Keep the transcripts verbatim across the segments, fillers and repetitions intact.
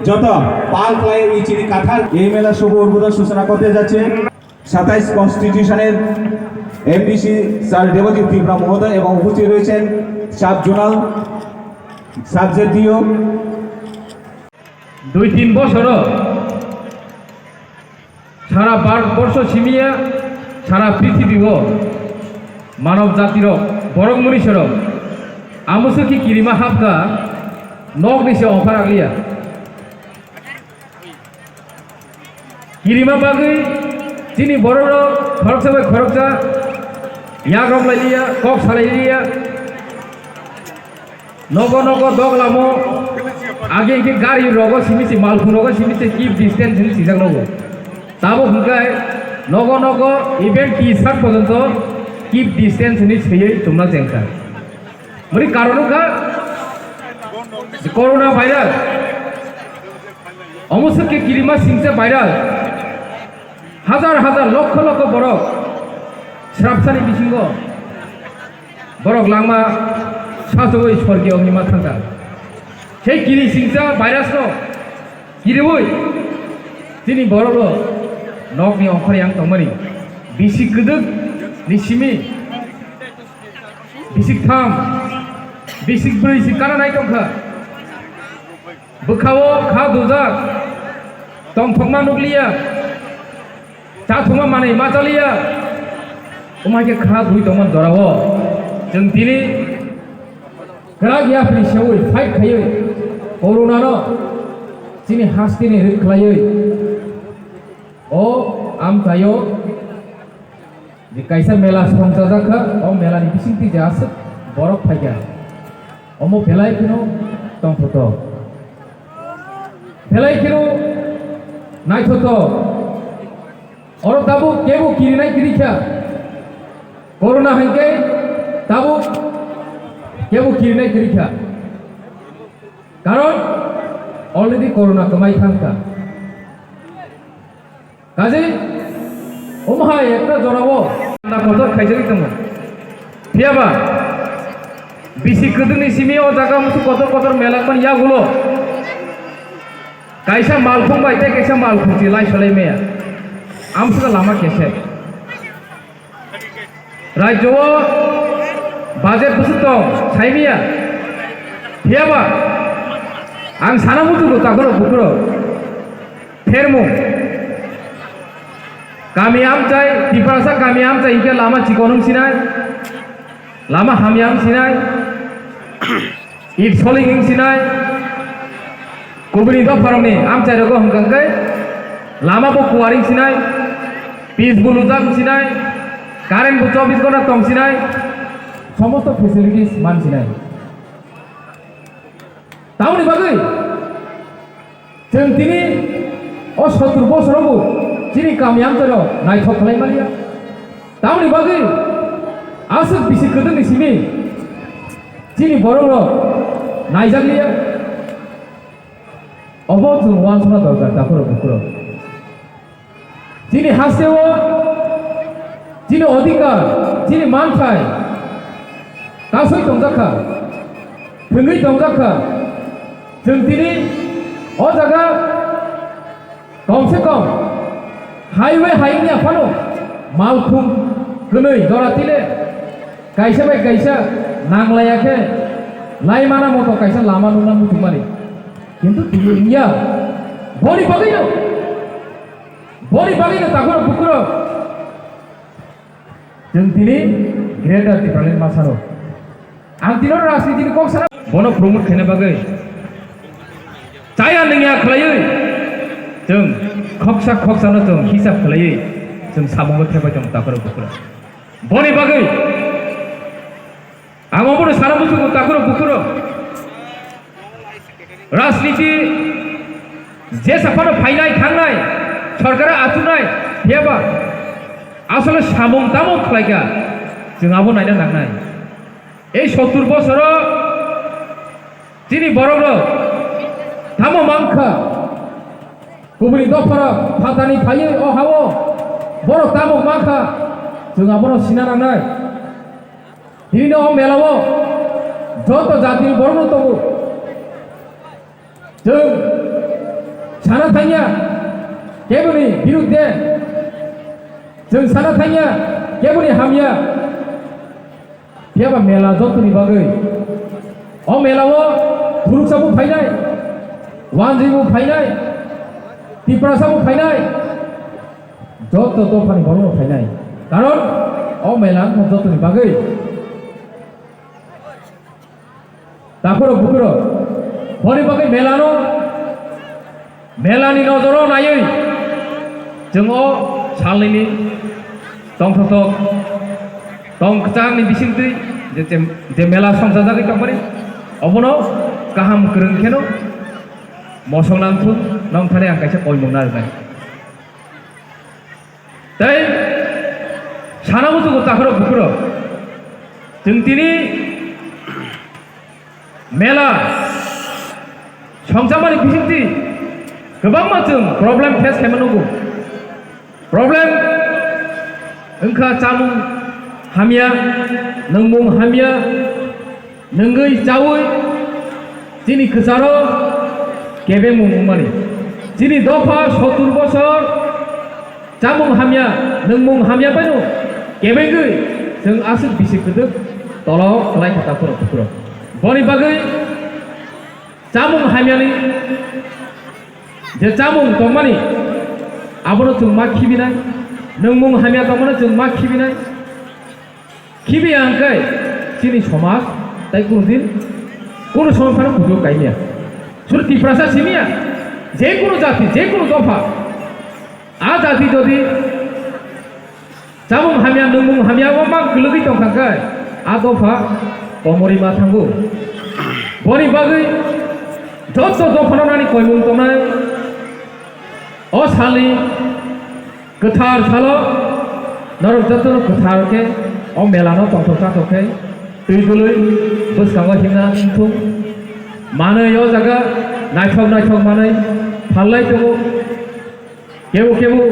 যত পাল ফ্লাই এই চিনি কাঁঠাল এই মেলা শুভ উদ্বোধন সূচনা করতে যাচ্ছে সাতাইশ কনস্টিটিউশনের এমডিসি স্যার দেবজিৎ ত্রিপুরা মহোদয় এবং উপস্থিত রয়েছেন সাব জোনাল সাবজেক্ট ডিও। দুই তিন বছর সারা ভারতবর্ষ simiya, সারা পৃথিবীও মানব জাতির বরং মনুষ্যর আমসুকি কিরিমা হাবকা নক নিচে অফার আগলিয়া। Kirima bagwi chini borok rok khoroksa bai khoroksa yak rok lai liya, kok salai liya. Nogo nogo dog lamo age hwnkhe gari rogo simi se malkhung rogo simi se keep distance hinwi swijak nogo. Tabuk hwnkhe nogo nogo even T-shirt porjonto keep distance hinwi swiwi tongna chengkha. Bwrwi karon wngkha corona virus. Omo swkhe kirima singcha virus. Hajar hajar lokho lokho borok srapsani bisingo borok langma sachogwi sorgi ogni ma thangkha. Sei kiri singcha virus no kiriwi chini borok rok nokni ongkhor yang tongmani bisi kwdwk ni simi bisik tham, bisik brwi si kana nai tongkha. Bwkhao kha dujak, tongthokma nukliya, chathokma manwi ma chaliya, omo hai khe kha dui tongmani jorao chwng tini kwrak yapri seui fight khaiwi corona no chini hasteni rwk khlaiwi o amchaio je kaisa mela songchajak kha, o mela ni bisingtwi je aswk borok phaikha, omo belai kheno tongthotok, belai kheno naithotok. Oro tabuk kebo kirinai kirikha, corona hai khe tabuk kebo kirinai kirikha, karon already corona kwmai thangkha. Kaje omo hai ekta jorao anda kotor khaijagwi tongo. Phiyaba bisi kwdwkni simi o jaga musu kotor kotor melak man yagulo. Kaisa malkhung bai tei kaisa malkhung chi lai solai maya. Amswkha lama kese. Rajyo o budget bwswk tong, saimiya. Phiyaba ang sana muchungo takhurok bukhurok. Thermung. Kami amchai, Tiprasa kami amchai hingke lama chikon wng sinai, lama hamya wng sinai. It soling wng sinai, kubuni dopharokni amchairogo hwnkha khe lama bo kuwar wng sinai, pitch bo lujak wng sinai, current bo chobbish ghonta tong sinai, somosto facilities man sinai. Tamoni bagwi chwng tini o sottur bosorogo chini kami amchairok naithok khlai maliya. Tamoni bagwi aswk bisi kwdwkni simi chini borok rok naijak liya. Obo chwng uansukna dorkar, takhurok bukhurok. Chini hasteo chini odhikar, chini manthai kasui tongjak kha, thwngwi tongjak kha. Chwng tini o jaga kom se kom highway hayungni aphano malkhung kwnwi jora tile kaisa bai kaisa nanglaiya khe laimana moto kaisa lama nukna muchungmani. Kintu tini wngya. Boni bagwino, boni bagwino takhurok bukhurok. Chwng tini Greater Tipraland ma sano. Ang tino rajniti ni kok sana. Bono promote khaina bagwi chaya nungya khlaiwi chwng khoksa khoksa no chwng hisab khlaiwi chwng samungo thepai tongo takhurok bukhurok. Boni bagwi ang obono sana muchungo takhurok bukhurok. Rajniti jesa phano phainai thangnai, sorkar achuknai, phiyaba asole samung tamo khlaikha, chwng abo naina nangnai. Ei sottur bosoro chini borok rok tamo mankha, kubuni dopharok phatani phaiwi o hao borok tamo mankha, chwng abono sina nangnai. Tini o mela o joto jati ni borok no tongo. Chwng sana thangya keboni birudde, chwng sana thangya keboni hamya. Phiya ba mela jotoni bagwi. O mela o Thuruksa bo phainai, Wanjwi bo phainai, Tiprasa bo phainai, joto dophani borok bo phainai. Karon o mela wngkha jotoni bagwi. Takhurok bukhurok, boni bagwi mela no Melani nojoro naiwi chwng o salnini tongthokthok tong kwchangni bisingtwi je, je, je mela songchajagwi tongmani, obono kaham kwrwng kheno mosok nangthung, nongthani ang kaisa koimung narwknai. Tei sana muchungo takhurok bukhurok, chwng tini mela songchamani bisingtwi kwbangma chwng problem face khaima nukgo. Problem wngkha chamung hamya, nwngmung hamya, nwngwi chaui chini kwcharo kebengmung wngmani. Chini dopha sottur bosor chamung hamya, nwngmung hamya phano kebengwi chwng aswk bisi kwdwk tolo kwlai kha takhurok bukhurok. Boni bagwi chamung hamyani je chamung tongmani abono chwng ma khibinai, nwngmung hamya tongmano chwng ma khibinai. Khibiya hwnkhe chini somaj tai kunu din kunu somaj phano kuchuk kaimiya. Suru Tiprasa simiya, je kunu jati, je kunu dopha, a jati jodi chamung hamya, nwngmung hamya o mang kwlwgwi tongkha khe, a dopha komorwi ma thango. Boni bagwi joto dophano nani koimung tongnai o salni kwthar salo norok jotono kwthar khe o melano tongthok chathok khe twi dului bwskango himna wngthung. Manwi o jaga naithok naithok manwi phalnai tongo. Kebo kebo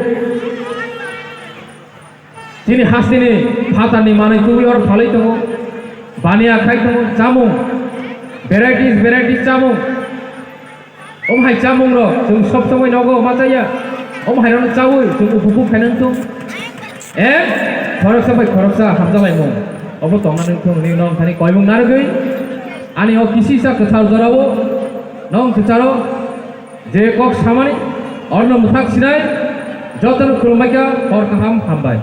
chini hasteni phatarni manwi tubui oro phalwi tongo. Baniya khai tongo chamung, varieties varieties chamung. Omo hai chamung rok chwng sob somoi nogo ma chaya. Omo hai rokno chaui chwng upukuk khaina wngthung. E khoroksa bai khoroksa hamjalaimung obo tongna wngthung hwnwi nong thani koimung narwgwi ani o kisisa kwthar jorao nong kwcharo je kok samani orno mwthak sinai jotono khulumbaikha hor kaham hambai.